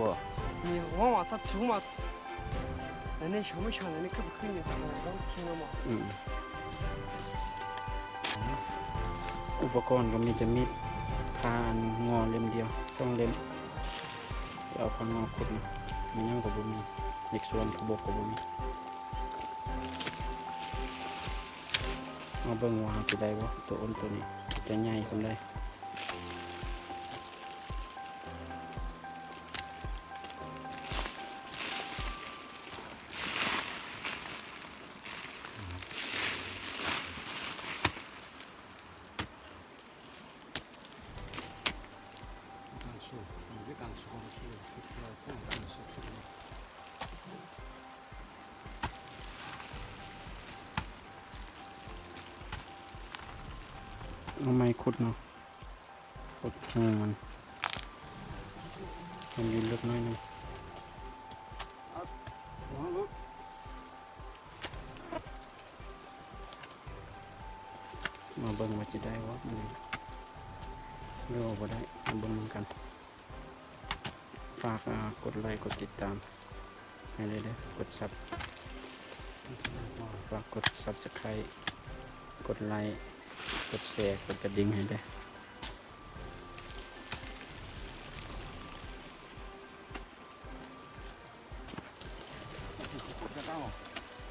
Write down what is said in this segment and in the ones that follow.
ບໍ່? 你往往它走嘛，那那什么上来，那可不可以？我听了嘛。 ອືມ ອຸປະກອນກໍມີແຕ່ມີດ ພາງໍເຫຼັ້ມດຽວ ສອງເຫຼັ້ມ ຈະເອົາພາງໍຂຸດນະ ມັນຫຍັງກໍບໍ່ມີ ເຫຼັກສ່ວນ ຂະບົກກໍບໍ່ມີ. ມາເບິ່ງວ່າເຮົາຊິໄດ້ບໍ່ ໂຕອົນໂຕນີ້ ຈະໃຫຍ່ສ່ຳໃດ. ເອົາໄມ້ຂຸດເນາະ ຂຸດຮູມັນ ໃຫ້ມັນຢູ່ເລິກໜ້ອຍໜຶ່ງ. ມາເບິ່ງວ່າຊິໄດ້ບໍ່ມື້ນີ້ ຫຼືວ່າບໍ່ໄດ້ ມາເບິ່ງນຳກັນ. ຝາກ ອ່າ ກົດໄລ ກົດຕິດຕາມໃຫ້ເລີຍເດີ ກົດຊັບ ຝາກກົດຊັບສະໄຄຣບ໌ ກົດໄລ ກົດແຊ ກົດກະດິ່ງໃຫ້ເດີ.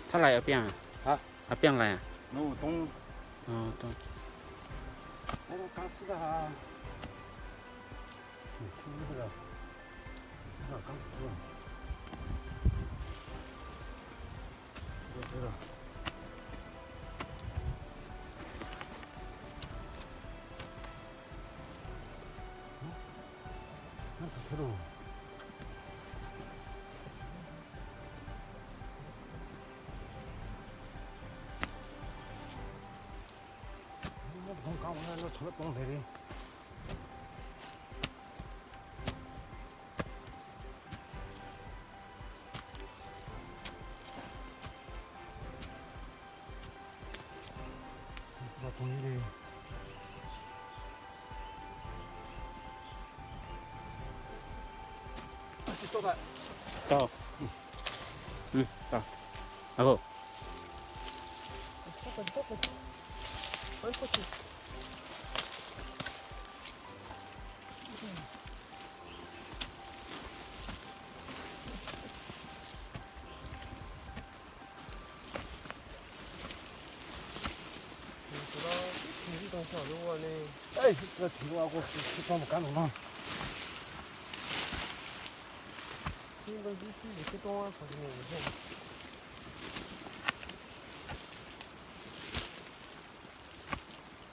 ເທົ່າໃດເອົາປຽງ? ຮະ? ເອົາປຽງເທົ່າໃດ? ໂນ ຕົງ ອໍ ຕົງ ໂອ້ ກາງສະດາ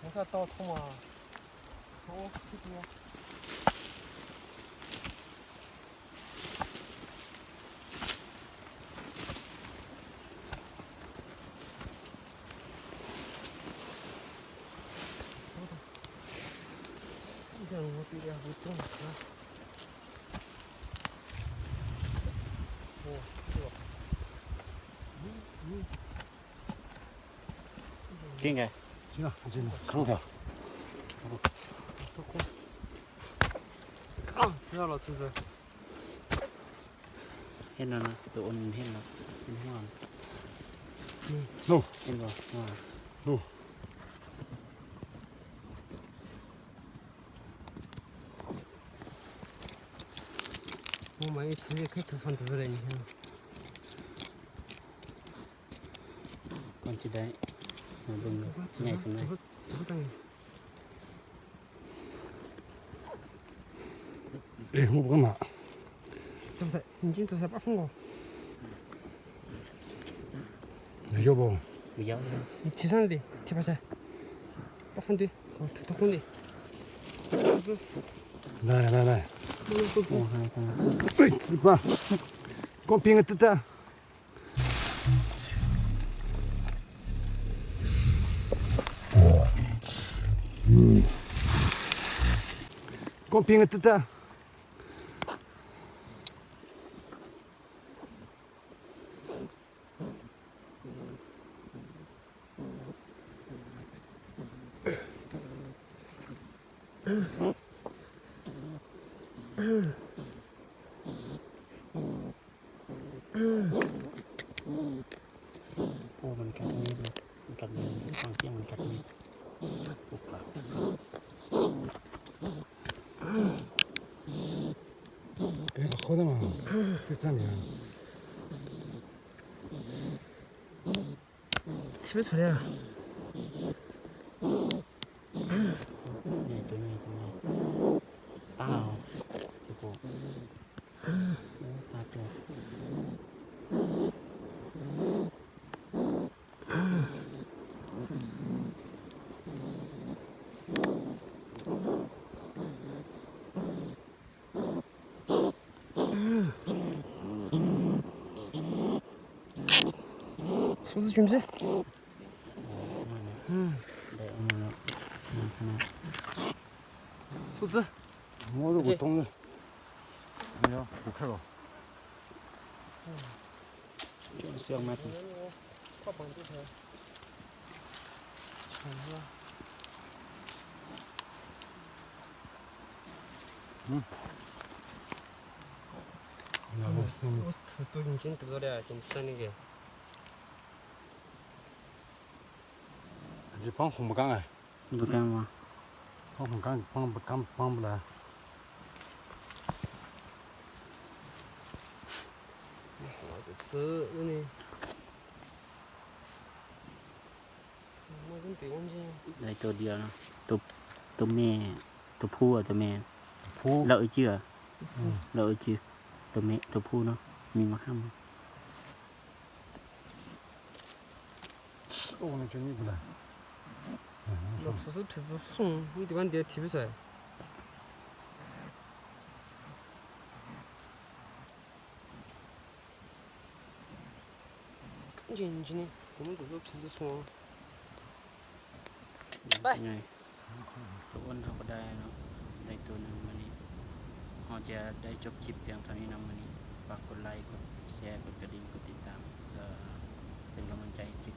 你看到头吗？ King ai. King ai, king ai. Kang ya. Kang, 知道了，出子。 ເຫັນແລ້ວນະ ໂຕອົນເຫັນແລ້ວ ເຫັນຫົວ ໂນ ເຫັນບໍ່? ໂນ Bon, bah, il faut que tout soit vrai, hein. ກ່ອນຈະໄດ້ມາເບິ່ງ ໃຫຍ່ສ່ຳໃດ. ເອະ ຮູບກັນນະ ຈະໃສ່ ຈິງໆ ຈະໃສ່ປາກພຸງບໍ່? ຢູ່ບໍ່? ບໍ່ຢາກ ທີ່ຊັ້ນເດ ທີ່ປາກໃສ່ ປາກຟັນຕິ ໂອ້ ທຸກຄົນເດ ໄດ້ ໄດ້ ໄດ້ ໂອ້ ຫາຍໄປ ເອີຍ ມາ ກອງເປັນກັນຕະ Con pinga tata. ໂອ້ ມັນກັດແໜ້ນເລີຍ ມັນກັດແໜ້ນ ຟັງສຽງມັນກັດແໜ້ນ ໂອ້ ປາກ ເອີ ໂຄດມາ ເສຍຈັງຫຍັງ. ທີ່ໄປສຸດແລ້ວ ໃຫຍ່ ໂຕໃຫຍ່ ໂຕໃຫຍ່ ຕາ ໂອ້ໂຫ ຕາໂຕ. ໄດ້ໂຕດຽວເນາະ ໂຕ ໂຕແມ່ ໂຕຜູ້ ໂຕແມ່ ລາວເອີຍຈື່ ລາວເອີຍຈື່ ໂຕແມ່ ໂຕຜູ້ເນາະ ມີມາຫ້າມ. Bye. ທຸກຄົນ ເຮົາກໍໄດ້ເນາະ ໄດ້ໂຕໜຶ່ງມື້ນີ້ ເຮົາຈະໄດ້ຈົບຄລິບພຽງເທົ່ານີ້ນຳມື້ນີ້. ຝາກກົດໄລ ກົດແຊ ກົດກະດິ່ງ ກົດຕິດຕາມ ເພື່ອເປັນກຳລັງໃຈໃຫ້ຄລິບ